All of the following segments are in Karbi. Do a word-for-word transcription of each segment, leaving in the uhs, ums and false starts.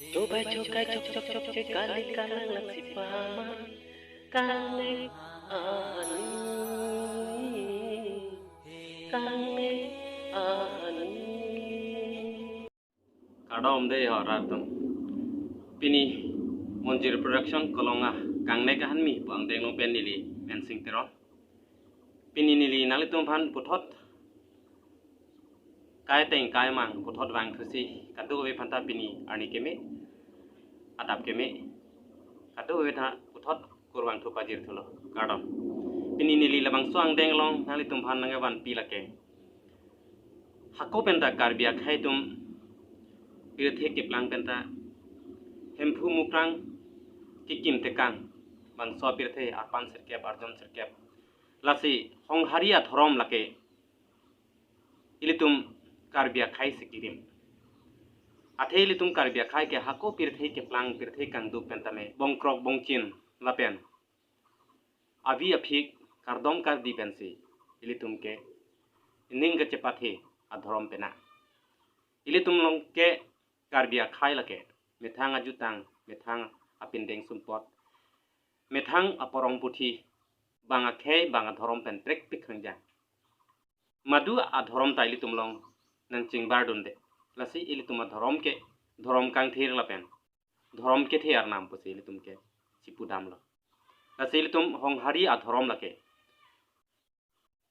Chobai chokai chok chok chok che kali kalang laksi paman. Kangnek aning, kangnek aning. Kardom dei ho rat atum. Pini Monjir Production Kolonga Kangnek Ahanmi pu angdeng along pen neli Mensing Teron. Pini neli nanglitum aphan puthot kai teng kai mang puthot vangthusi kadokave aphanta pini arni keme, adap keme, kadokave aphanta puthot kurvangthu pajirthulo. Kardom. Pini neli labangso angdeng along nanglitum aphan nangkevanpi lake, hako penta Karbi akhei atum pirthe keplang penta Hemphu Mukrang kekim tekang, bangso pirthe arpan sirkep arjon sirkep. Lasi honghari adhorom lake ilitum Karbi akhei si kirim. Athe ilitum Karbi akhei ke hako pirthe keplang pirthe kangduk pentame bongkrok bongchin lapen avi aphik kardom kardi pensi ilitum ke ning kachepathe adhorom pena. Ilitum along ke Karbi akhei lake methang ajutang, methang apindeng sumpot, methang aporong puthi, bang akhei bang adhorom pen prekpik hangjang. Madu adhorom ta ilitum along nangchingbardunde. Lasi ilitum adhorom ke dhorom kangthir lapen dhorom kethe arnam pusi ilitum ke chipudamlo. Lasi ilitum honghari adhorom lake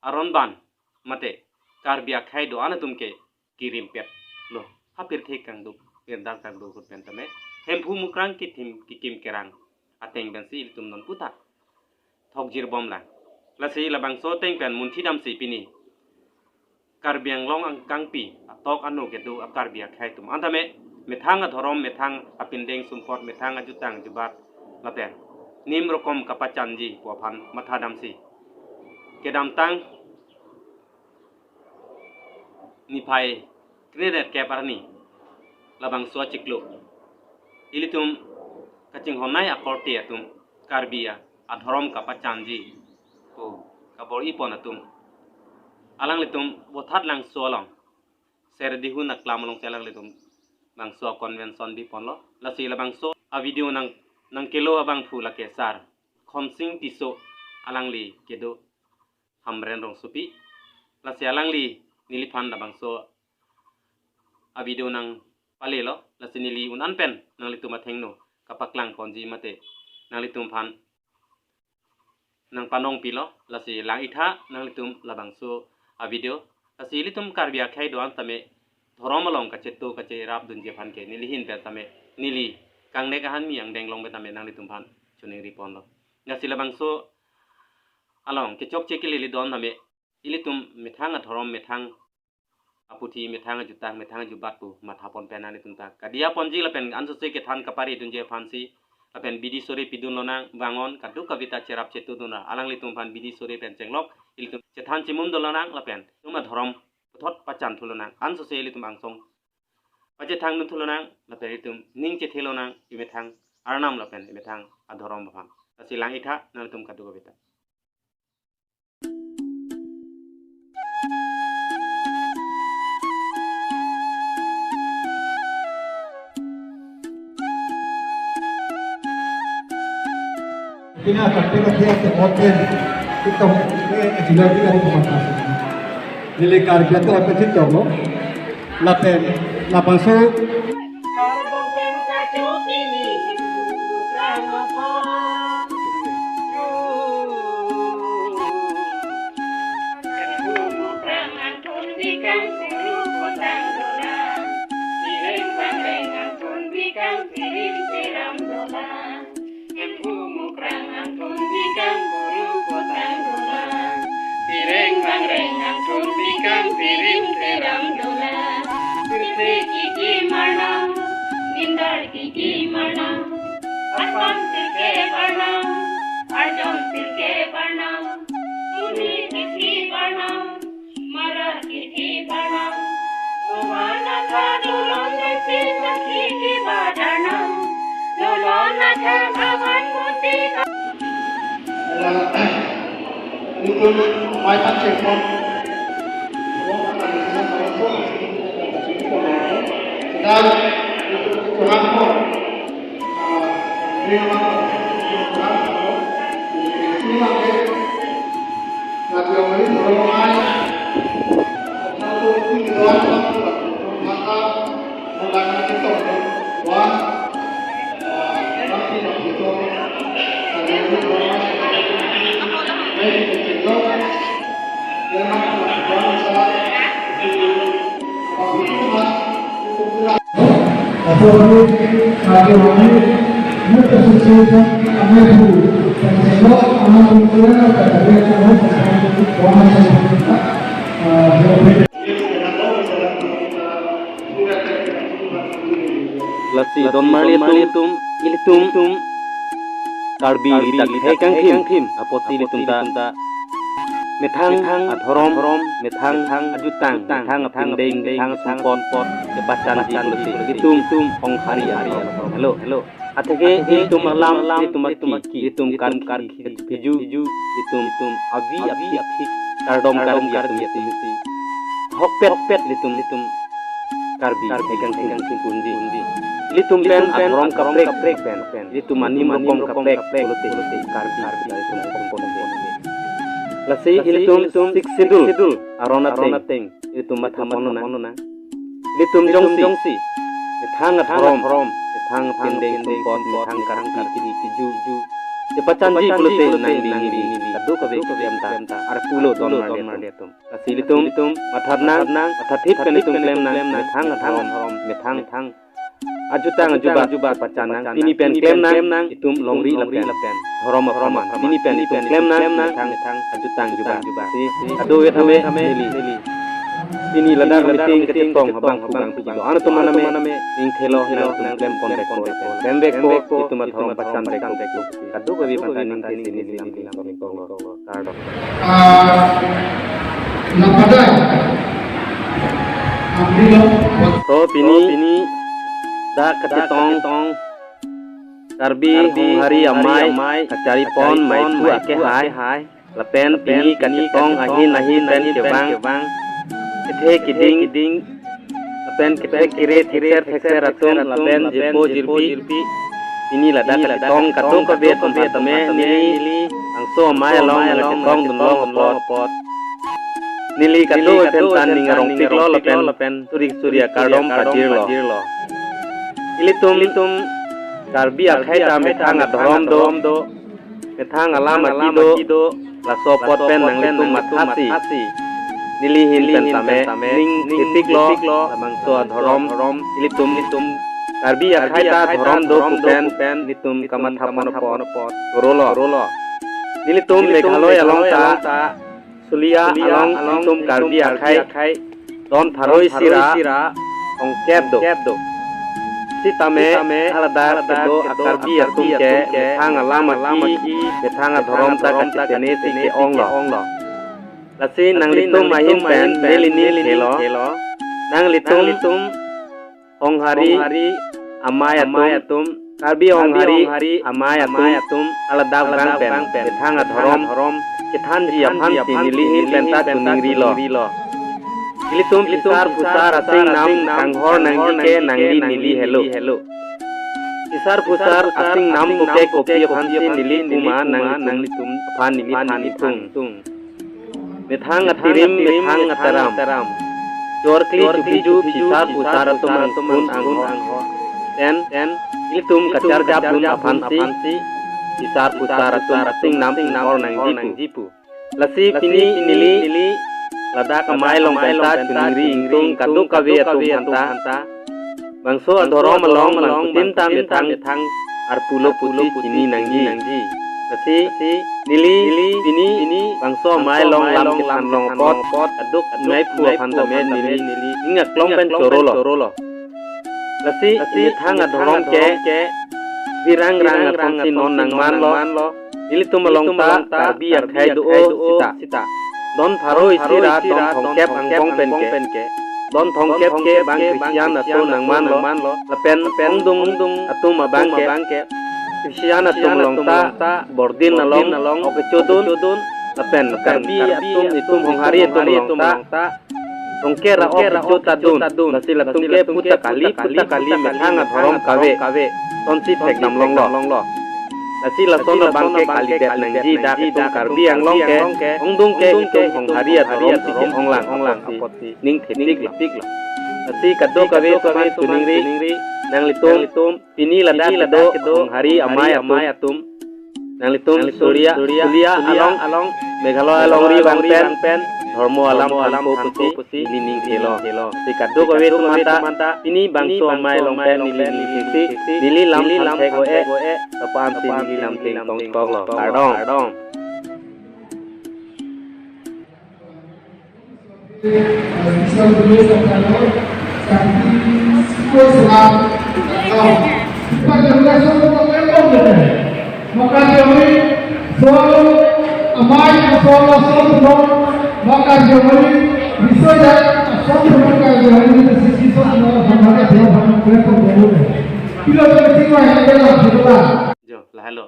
aron ban mate Karbi akhei do-an atum ke kirimpetlo. Ha pirthe kangduk, pirdar kangduk ahut pentame Hemphu Mukrang kitim kikim kerang ateng pensi ilitum non puta thokjirbomlang. Lasi labangso ateng pen munthi damsi pini Karbi Anglong angkangpi atok ano kedo a Karbi akhei atum antame methang adhorom, methang apindeng sumpot, methang ajutang jubat lapen nim rokom kapachanji pu aphan matha damsi kedamtang niphai krenerkep arni labangso achiklo ilitum kachinghonnei akorte atum Karbi adhorom kapachanji pu kabor-ipon atum alanglitum Bothatlangso along Serdihun aklam alongsi alanglitum bangso convention biponlo. Lasi labangso avideo nang nangkelo abangphu lake sar Khonsing Tisso, alangli kedo Hamren rongsopi. Lasi alangli neliphan labangso avideo nangpalelo. Lasi neli un-an pen nanglitum athengno kapaklang ponji mate nanglitum aphan nangpanongpilo. Lasi lang-itha nanglitum labangso avideo. Lasi ilitum Karbi akhei do-an tame dhorom along kacheto kacherapdunji aphan ke neli ahin pen tame neli Kangnek Ahanmi angdeng along pen tame nanglitum aphan choningriponlo. Lasi labangso along kechokche kelele do-an tame ilitum methang adhorom, methang aputhi, methang ajutang, methang ajubat pu mathapon pen nanglitum ta kadiyaponji lapen ansose kethan kaparidunji aphansi lapen bidi sore pidunlonang, vangon kadokave ta cherap chetodunra. Alanglitum aphan bidi sore pen chenglok ilitum chethan chimundunlonang lapen ilitum adhorom puthot pachanthulonang. Ansose ilitum angsong pachethangdunthulonang lapen ilitum ning chethelonang emethang arnam lapen emethang adhorom aphan. Lasi lang-itha nanglitum kadokave ta. Pina kapte kapte ate hotel. Ito, eh, ajulai di kari pemangkas. Neli Karbi atum apachin tonglo. Lapen, lapanso. Hemphu Mukrang angthun bikang kuru kotang dolang. Pireng bangreng angthun bikang pirim peram dolang. Pirthe kikim arnam, nindar kikim arnam. Arpan sirkep arnam, arjon sirkep arnam. Muni kithi arnam, marar kithi arnam. Numan atha dolon desi sakhi kibadarnam. Dolon atha kawan musi ka- Ito, mai pan check pon. Sedang, Lasi don marli atum, ilitum Karbi dak hai kangthim apot ilitum ta methang adhorom, methang ajutang, methang apindeng, methang sumpot kepachanji pulote ilitum Honghari alam. Hello, hello. Atheke ilitum alam, ilitum aki, ilitum Karbi, Karbi, Karbi, ilitum, ilitum avi, avi, avi, kardom, kardom, Karbi atum isi. Hokpet, hokpet, ilitum, ilitum Karbi, Karbi, kangthim, kangthim punji. Ilitum pen adhorom kaprek, kaprek pen, pen. Ilitum anim rokom kaprek, kaprek pulote Karbi, ilitum hokpon. Lasi ilitum Sixth Schedule aron ateng, ilitum matha pon nang. Ilitum jongsi methang adhorom, methang apindeng, sumpot, methang Karbi, Karbi, kiju, kepachanji pulote nangli, nangli kadokave klem ta, arpulo don marli atum. Lasi ilitum matha nang, mathathip pen ilitum klem nang, methang adhorom, methang ajutang ajubat pachan nang, pini pen klem nang, itum longri lapen dhorom apharman. Pini pen itum klem nang, methang ajutang ajubat. Si, ado-et tame, neli. Pini ladak meeting kachetong abang, abang, abang, abang. Ano teman name, ning thelo, nangtum klem pon bek po, klem bek po, itum adhorom pachan bek po. Kadokave aphan ta ning thesi neli lam, lam, lam, lam. Ah, napadai. Amri lo. To pini, pini dak kachetong Karbi Honghari Amei kachari pon maithu akehai. Lapen pini kachetong ahin ahin pen kevang, kethe keding, lapen kethe kere thekser thekser atum, lapen jirpo jirpi. Pini ladak kachetong kadokave atum tame neli Bangso Amei along nangchetong dunlong apot, neli kadokave aphan ta ning arongpiklo lapen suri suri akardom pajirlo. Ilitum, ilitum Karbi akhei ta methang adhorom do, methang alam aki do, laso apot pen nanglitum mathasi, neli ahin pen tame ning thepiklo, labangso adhorom, ilitum, ilitum Karbi akhei ta dhorom do pu pen ilitum kamatha pon apot chorolo. Nelitum Meghalaya along ta, Sulia along ilitum Karbi akhei don pharo isi ra tongkep do. Sitame haladak kedo a-Karbi atum ke methang alam aki, methang adhorom ta kachetene si ke-onglo. Lasi nanglitum ahin pen neli ning thelo, nanglitum Honghari Amei atum, Karbi Honghari Amei atum, haladak vang pen methang adhorom kethanji aphan si neli ahin pen ta choningrilo. Ilitum phisar phusar asingnam kanghor nangji ke nangli neli helo. Phisar phusar asingnam pu ke kopi aphan si neli puma nanglitum aphan neli than ithung. Methang atirim, methang ataram. Chorkli chubiju phisar phusar atum angkun angho. Ten, ten, ilitum kacharjap dun aphan si phisar phusar atum asingnam kanghor nangji pu. Lasi pini neli ladak Amei along pen ta choningri ingtung kadokave atum aphan ta. Bangso adhorom along nangkutim ta methang arpulo pusi chini nangji. Lasi neli pini bangso Amei along lam kethan long apot, aduk meiphu aphan tame neli ning aklong pen chorolo. Lasi methang adhorom ke virang rang atum si non nangmanlo. Ilitum along ta Karbi akhei do-o sita. Don pharo isi ra don thomkep angbong pen ke, don thomkep ke bang Christian atum nangmanlo. Lapen ongdung atum abang ke Christian atum along ta bordin along ok kechodun. Lapen Karbi atum, itum Honghari atum along ta Tongke ra-ok kecho ta dun, lasi latum ke puta kali, puta kali methang adhorom kave, sonsi thekdam longlo. Lasi lason abang ke kalidet nangji dak itum Karbi Anglong ke, ongdung ke itum Honghari adhorom si ke-onglang apotsi ning thepiklo. Lasi kadokave atum an chiningri, nanglitum pini ladak kedo Honghari amei atum, nanglitum Sulia, Sulia along, Meghalaya alongri vang pen, dhormo alam thanpo pusi neli ning thelo. Lasi kadokave atum anta pini bangso amei along pen neli ning thesi, neli lam than thek-o-e, lapu-an si neli lamthe tongkoklo. Kardom. Jo, lahelo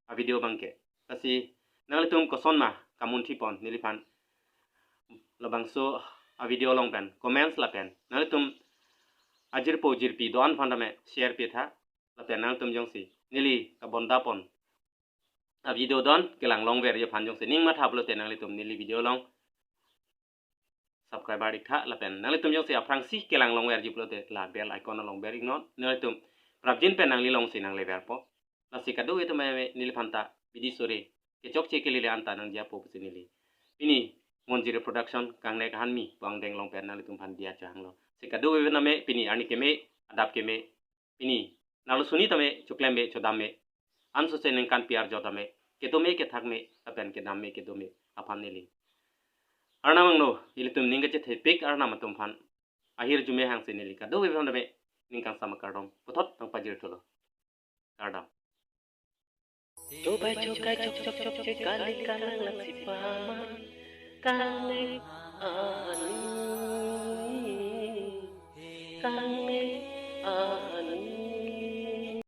avideo abang ke. Lasi nanglitum koson ma kamunthipon neliphan, labangso avideo along pen comments lapen nanglitum ajirpo jirpi do-an aphan tame share pitha, lapen nanglitum jongsi neli kabondapon avideo do-an kelang longverji aphan jongsi ning matha pulote nanglitum neli video along subscribe iktha, lapen nanglitum jongsi aphrangsi kelang longverji pulote la bell icon along ber iknon, nanglitum prapjin pen nangli alongsi nangleverpo. Lasi kadokave atum tame neliphan ta bidi sore kechokche kelele anta nangjipo pusi neli pini Monjiri Production Kangnek Hanmi Bangdeng along pen nanglitum aphan diya chehanglo. Si kadokave atum tame pini arni keme, adap keme, pini nanglo suni tame choklemve chodamve, ansose ningkan pi arjo tame, kedome kethakme lapen kedamve kedome aphan neli Arnam angno ilitum ning kachethepik Arnam atum aphan ahirjume hangsi neli kadokave atum tame ning kangsam akardom puthot nangpajirthulo. Kardom. Tobai chokai chok chok chok che kali kanang laksi paman, kangle ani, kangle ani.